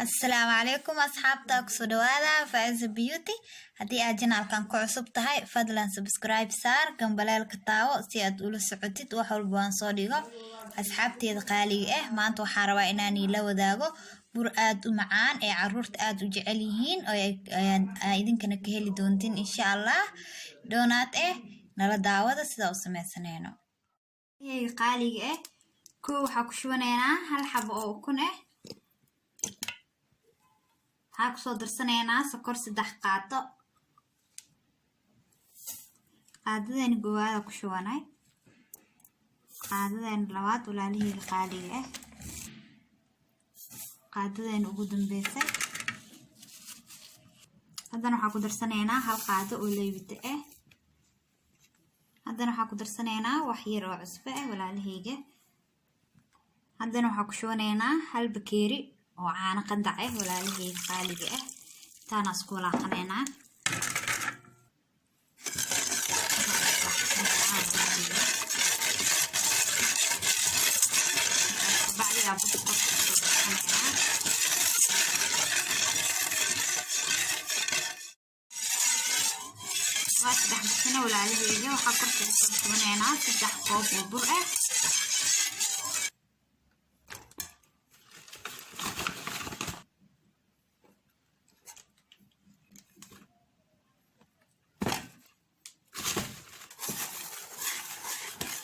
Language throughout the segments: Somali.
Asalaamu calaykum asxaabta, kusoo dhawaada Faiza Beauty. Haddii aad channelkan ku cusub tahay, fadlan subscribe saar, gambaleelka taawo si aad ula socotid wax walba waan soo dhigo. Asxaabteeda qaaliga ah, maanta waxaan rabaa inaan ila wadaago bur aad u macaan ee caruurta aad u jecel yihiin oo idinkana ka heli doontiin, insha Allah. Donut eh, nala daawada sidaa u sameysaneyno. Qaaliga ah, kow waxaa ku shubanaynaa hal xabo oo ukun ah. Waxaa kusoo darsanaynaa sokor 3 qaado. Qaadadani goowaada ku shubanay, qaadadani labaad, walaalaheyga qaaliga ah, qaadadani ugu dambeysay. Haddana waxaa ku darsanaynaa hal qaado oo leybita ah. Haddana waxaa ku darsanaynaa wax yar oo cusbo ah, walaalaheyga. Haddana waxaa ku shubanaynaa hal bakeeri oo caano qandac ah, walaalaheyga qaaliga ah. Intaana isku walaaqanaynaa. Bacdigaa burka korka kusoo darsanaynaa. Waa saddex bisina, walaalaheyga. Waxaa korka kusoo shubanaynaa 3 koob oo bur ah.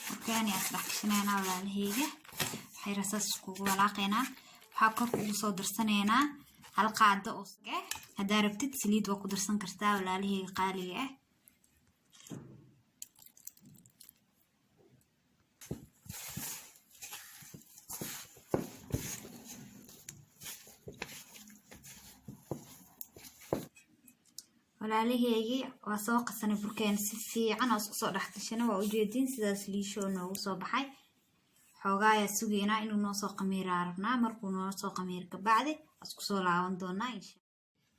Burkaani isdhex gashanaynaa, walaalaheyga. Waxay rasaas iskugu walaaqaynaa. Waxaa korka ugu soo darsanaynaa hal qaado oo ah. Haddaa rabtid, saliid waa ku darsan kartaa, walaalaheyga qaaliga ah. Walaalaheygii, waa soo qasanay burkeena si fiican oo isku soo dhex gashanay. Waa ujeediin, sidaas liishoo noogu soo baxay. Xoogaa ayaa sugeynaa inuu noo soo qamiiraa rabnaa. Markuu noo soo qamiir kabacdi isku soo laaban doonaa, insha.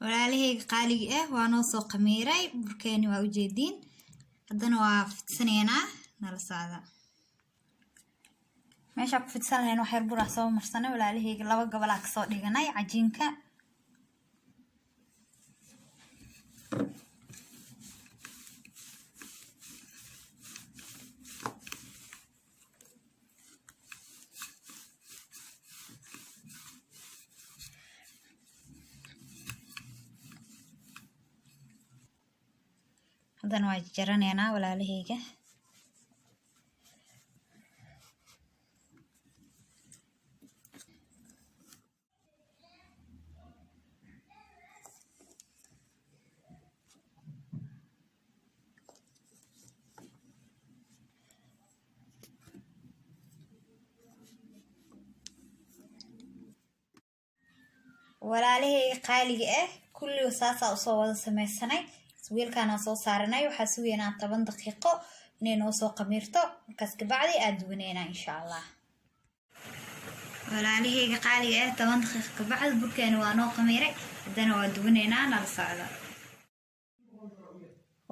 Walaalaheyga qaaliga ah, waa noo soo qamiiray burkeeni, waa ujeediin. Haddana waa fidsanaynaa, nala socda. Meeshaa ku fidsan lahayn wax yar buraa soo marsanay, walaalaheyga. Laba gobolaa kasoo dhiganay cajiinka. Haddana waa jaranaynaa, walaalaheyga. Walaalaheyga qaaliga ah, kulliga saasaa usoo wada sameysanay. Wiilkaanaa soo saaranay. Waxaa sugaynaa 10 daqiiqo inay noo soo qamiirto. Markaas kabacdi aad duwaneynaa, insha Allah. Walaalaheyga qaaliga ah, 10 daqiiqo kabacdi burkeena waa noo qamiiray. Haddana waa duwaneynaa, nala socda.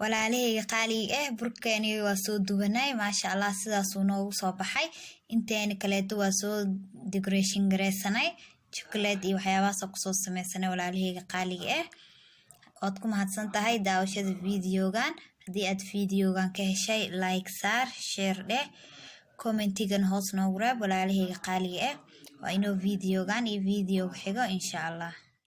Walaalaheyga qaaliga ah, burkeeni waa soo duwanay, maasha Allah, sidaasuu noogu soo baxay. Inteeni kaleeto waa soo decoration gareysanay, chocolate iyo waxyaabahaasoo kusoo sameysanay. Walaalaheyga qaaliga ah, waad ku mahadsan tahay daawashada videogan. Haddii aad videogan ka heshay, like saar, share dheh, commentigan hoos noogu reeb. Walaalaheyga qaaliga ah, waa inoo videogan iyo videoga xigo, insha Allah.